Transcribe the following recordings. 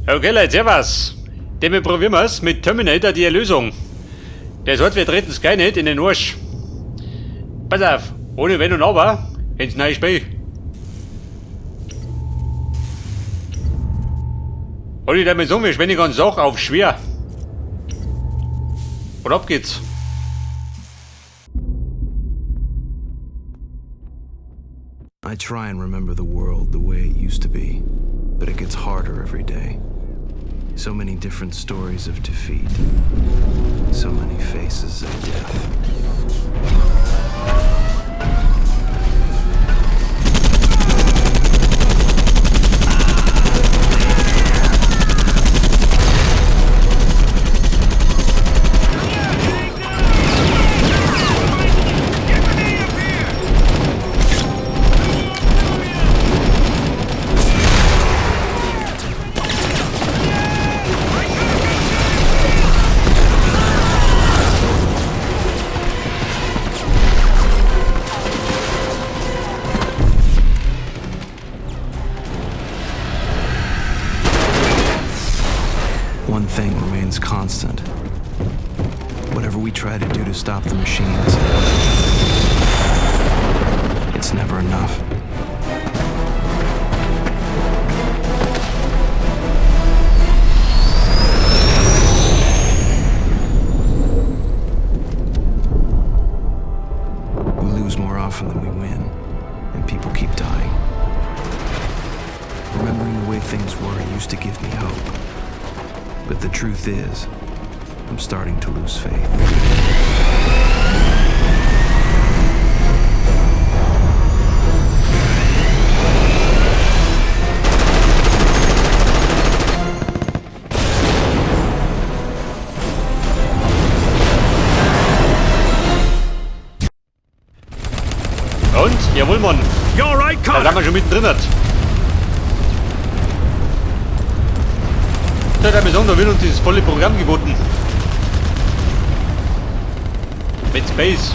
Okay, Leute, servus. Dem probieren wir's mit Terminator, die Erlösung. Der sagt, wir treten Skynet in den Arsch. Pass auf, ohne Wenn und Aber, ins neue Spiel. Und ich damit sagen, wir spielen die ganze Sache auf schwer. Und ab geht's. I try and remember the world the way it used to be, but it gets harder every day. So many different stories of defeat, so many faces of death. One thing remains constant. Whatever we try to do to stop the machines, it's never enough. We lose more often than we win, and people keep dying. Remembering the way things were used to give me hope. But the truth is, I'm starting to lose faith. Und, jawohl, Mann. You all right, Da sind Connor? wir schon mittendrin. Da hat mir sagen, da wird uns dieses volle Programm geboten. Mit Space.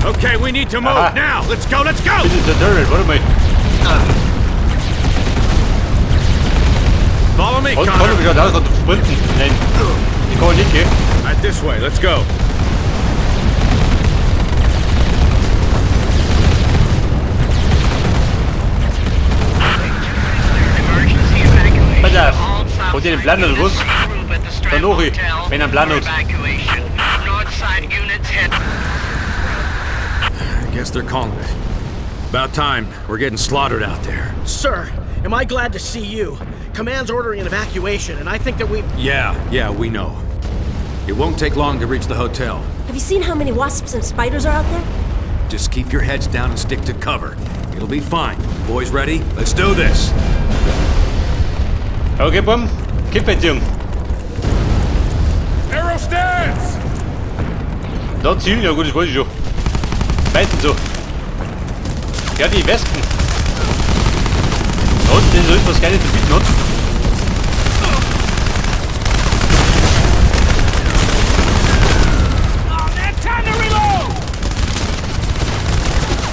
Okay, we need to move Aha. now. Let's go, let's go! Das ist Tutorial, warte mal. Follow me, Und Connor. Connor, wie schaut aus? Kann sprinten? Nein. Ich kann nicht, gell? Right this way, let's go. Pass auf. Hat ihr den Plan oder was? Danach, wenn er einen Plan hat. I guess they're calling it. About time. We're getting slaughtered out there. Sir, am I glad to see you. Command's ordering an evacuation, and I think that we... Yeah, we know. It won't take long to reach the hotel. Have you seen how many wasps and spiders are out there? Just keep your heads down and stick to cover. It'll be fine. Boys ready? Let's do this. Okay, Bumm. Kippbeziehung. Arrow stance! Da zielen, ja gut, das weiß ich schon. Meistens so. Ja, die Wespen. Da unten ist so etwas gar nicht zu bieten hat.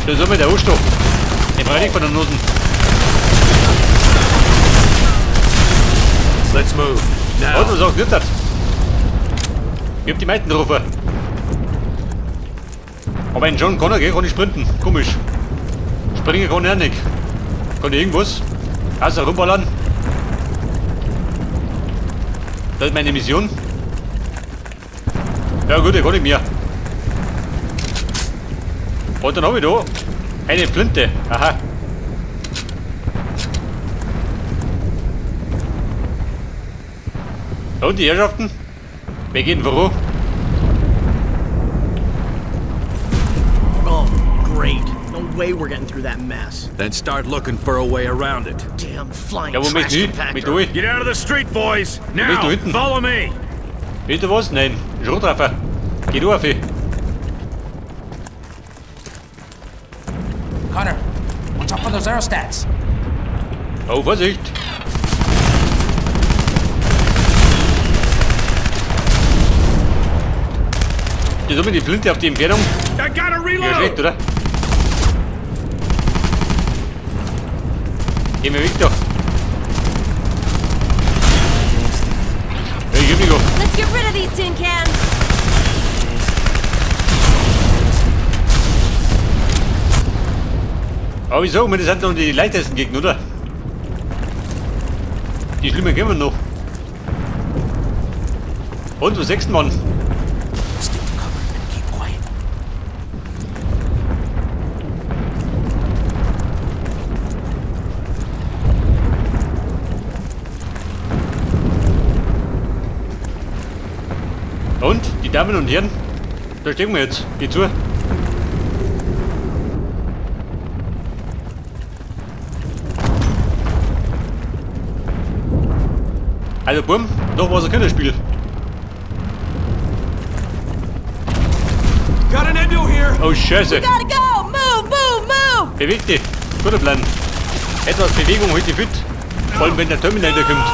Da ist immer der Anstoff. Den brauche ich nicht von der Noten. Let's move. Now. Und was auch nicht hat. Ich hab die meisten drauf. Aber ein John Connor, gell, kann ich sprinten. Komisch. Springen kann er nicht. Kann ich irgendwas? Also rumballern. Das ist meine Mission. Ja gut, ich kann nicht mehr. Und dann hab ich da eine Flinte. Aha. Und die Herrschaften? Wer geht denn voran? Oh, great. No way we're getting through that mess. Then start looking for a way around it. Damn flying Ja, wo trash möchtest du hin? compactor. Mit durch? Get out of the street, boys! Bist Now! du hinten? Follow me! Willst du was? Nein. Schrottreffer. Geh du auf. Connor, watch out for those aerostats. Oh, Vorsicht! Jetzt haben wir die Flinte auf die Entfernung. I gotta Ja, reload! schlecht, oder? Geh mir weg da. Here we go. Let's get rid of these tin cans. Aber wieso? Das sind noch die leichtesten Gegner, oder? Die schlimmen kennen wir noch. Und, wo sechsten Mann? Stick to cover and keep quiet. Und, die Damen und Herren, da stehen wir jetzt. Geht zu. Also bumm, noch was ein Kinderspiel. Got an endo here! Oh Scheiße. Gotta go! Move, move, move! Beweg dich. Guter Plan. Etwas Bewegung heute fit. Vor allem wenn der Terminator kommt.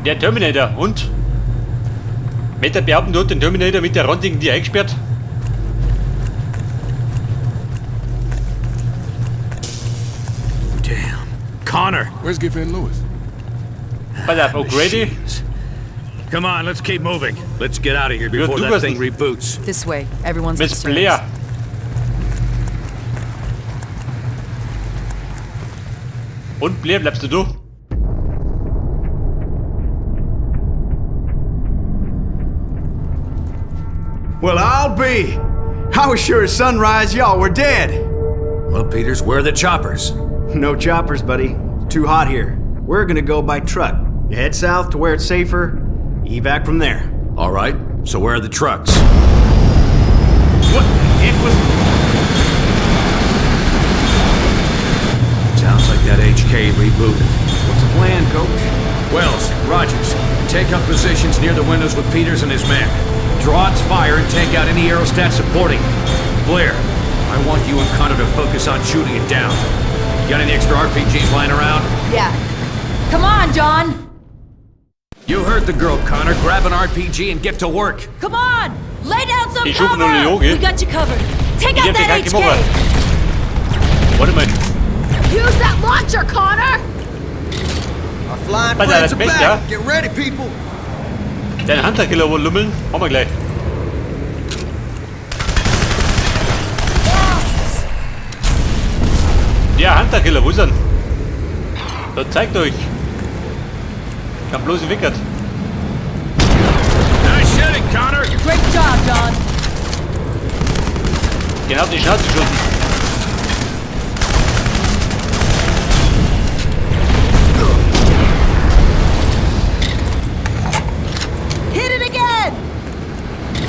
Der Terminator und? Meta behaupten, du hat den Terminator mit der Randigen die eingesperrt. Damn. Connor! Where's Gifford Lewis? Pass auf, O'Grady. Machines. Come on, let's keep moving. Let's get out of here before du that warst thing ein- reboots. This way. Everyone's Miss upstairs. Blair. Und Blair, bleibst du da? Well, I'll be. I was sure at sunrise y'all were dead. Well, Peters, where are the choppers? No choppers, buddy. It's too hot here. We're gonna go by truck. Head south to where it's safer. Evac from there. All right, so where are the trucks? What the heck was... Sounds like that HK rebooted. What's the plan, Coach? Wells, Rogers, take up positions near the windows with Peters and his men. Draw its fire and take out any aerostat supporting it. Blair, I want you and Connor to focus on shooting it down. You got any extra RPGs lying around? Yeah. Come on, John! You heard the girl, Connor. Grab an RPG and get to work. Come on! Lay down some Ich rufe nur cover! die Yogi. We got you covered. Take Ich out hab dir that kein HK! gemacht. Warte mal. Use that launcher, Connor! Our flying Pass auf, friends das are Beste, back. ja? Get ready, people. Dein Hunter-Killer wohl lummeln. Haben wir gleich. Der Hunter-Killer, wo ist er denn? Da zeigt euch. Kann bloß entwickelt. Nice shooting, Connor. Great job, John. Genau die Schnauze geschossen. Hit it again!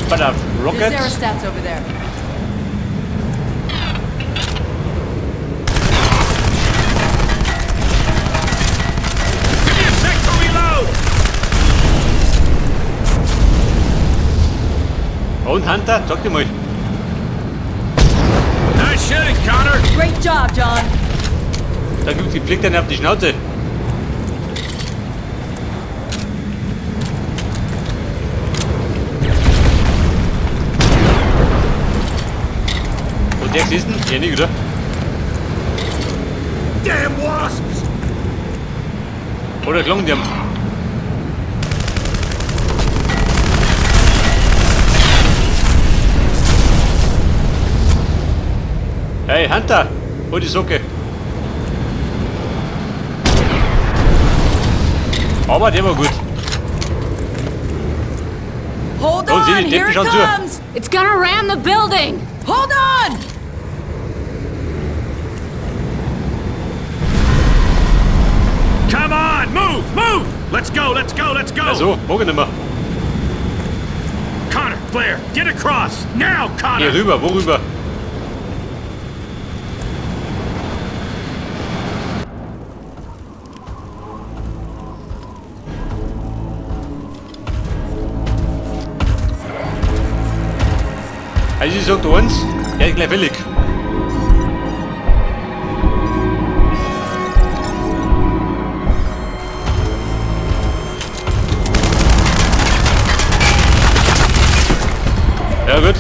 Pass auf, There's Rockets. aerostats over there. Give me a sec to reload. Und Hunter, sag dir mal. Nice shooting, Connor. Great job, John. Da gibt die fliegt einer auf die Schnauze. Und der gesessen? Ja, nicht, oder? Damn wasps. Oder klang die haben. Hey, Hunter! Hol die Socke! Aber der war gut. Hold Und sie, on, die here Deppen it schauen zu. comes! It's gonna ram the building! Hold on! Come on, move, move. Let's go, let's go, let's go. Ja so, mag ich nicht mehr. Connor, Blair, get across now, Connor. Hier rüber, worüber? Also ich sag dir eins, der ist gleich fällig. Ja gut,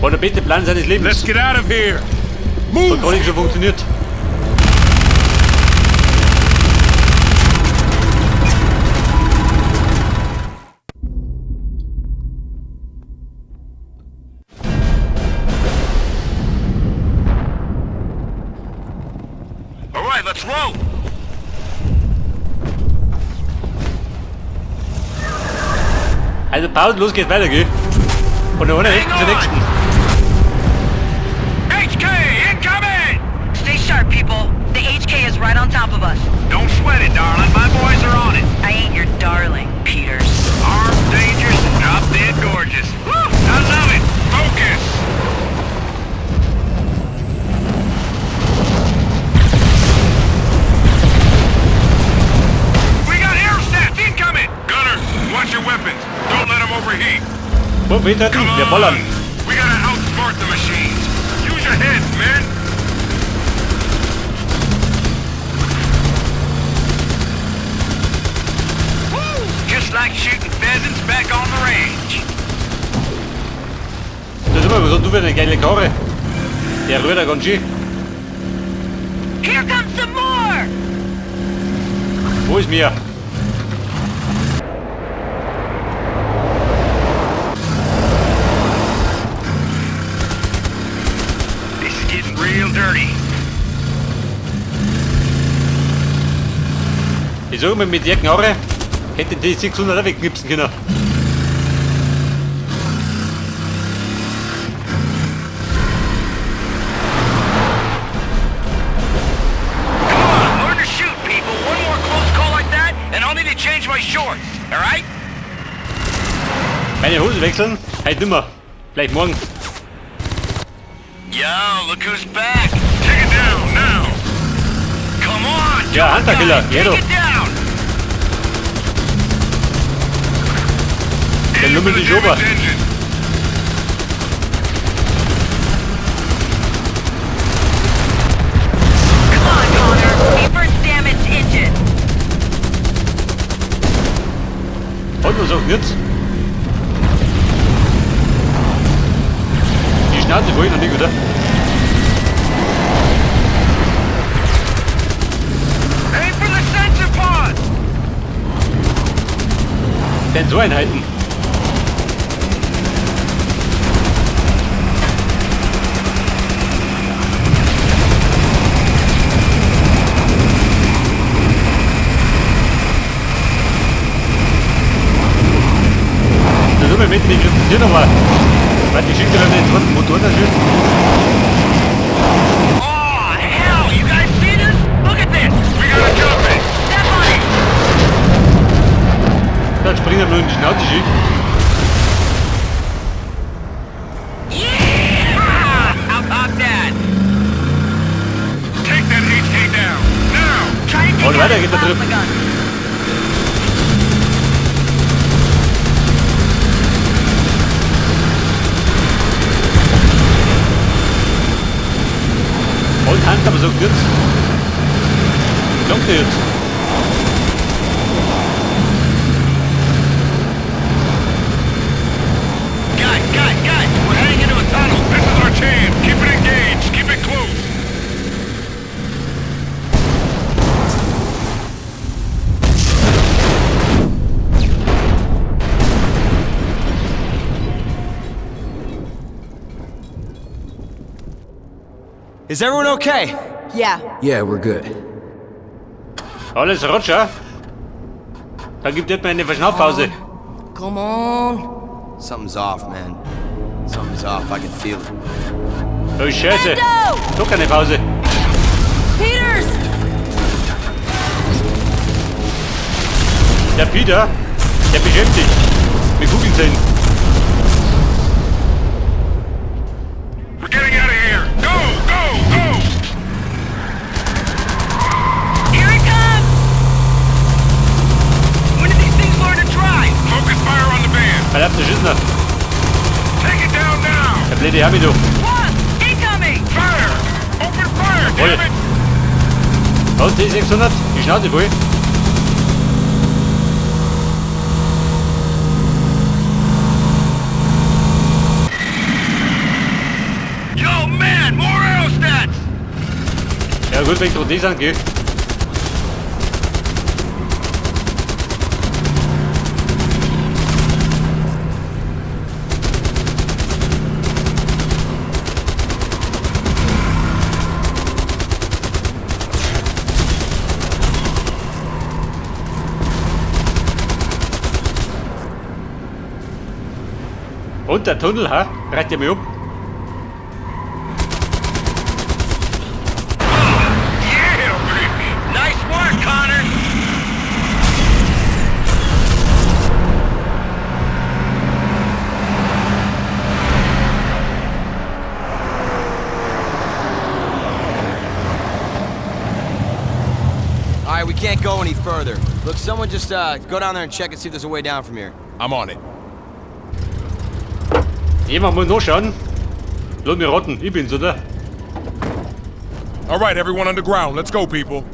war der der beste Plan seines Let's Lebens. get out of here. Hat Move! gar nicht so funktioniert. All right, let's roll. Also Pause, los geht's weiter, gell? Von der einen Rechten zur nächsten. HK incoming! Stay sharp, people. The HK is right on top of us. Don't sweat it, darling. My boys are on it. I ain't your darling, Peters. Armed, dangerous, and drop dead gorgeous. Woo! I love it. Focus! We got aerostats incoming. Gunner, watch your weapons. Don't let them overheat. Wo, wen Come Wir on! ballern. We gotta outsmart the machines. Use your heads, men! Woo! Just like shooting pheasants back on the range. Das ist immer so, du für eine geile Karre. Der rührt ja ganz schön. Here comes some more! Wo ist mir? This is getting real dirty. Ich sag mal, mit der Knarre hätte die 600 auch wegknipsen können. Come on, learn to shoot, people. One more close call like that, and I'll need to change my shorts. All right? Meine Hose wechseln? Heute nimmer. Vielleicht morgen. Yo, look who's back. Take it down now! Come on, Ja, jump, Hunter-Killer, guys, geh Take doch. it down. Der Aim for lümmelt the dich ober. damaged engine. Come on, Connor. Aim for its damaged engine. Und was sagt jetzt? Die Schnauze voll noch nicht, oder? Aim for the sensor pods. Sensoreinheiten. Das ist immer mit, ich kritisiere nochmal. Weil die Geschichte, wenn wir den zweiten Motor da schießt. Oh, hell, you guys see this? Look at this. We gotta jump it! Step on it! Dann springen wir nur in die Schnauze schief. Yeah! How about that? Take that HK down! Now! Try to take Und out weiter its geht der Trip. plasma gun. Und Hand, aber sagt jetzt. Danke jetzt. Guys, guys, guys, we're heading into a tunnel. This is our chance. Keep it engaged. Keep it close. Is everyone okay? Yeah. Yeah, we're good. Alles Roger. Dann gibt es mal eine Verschnaufpause. Come on. Something's off, man. Something's off. I can feel it. Oh Scheiße. Endo! Doch keine Pause. Peters! Der Peter, der beschäftigt. Mit Kugeln. We're getting out of here. Go, go, go! Here it comes! When did these things learn to drive? Focus fire on the van. Verdammte Schissner. Take it down now. Der blöde Herr mit du. Wasp! Incoming! Fire! Open fire, Jawohl. damn it! Was, T600? Die Schnauze voll. gut, wenn gerade die sind, gell? Und der Tunnel, ha? Reicht ihr mich um? Yeah, baby! Nice work, Connor! All right, we can't go any further. Look, someone just go down there and check and see if there's a way down from here. I'm on it. Jemand muss nachschauen. Lass mich raten, ich bin's, oder? All right, everyone underground. Let's go, people.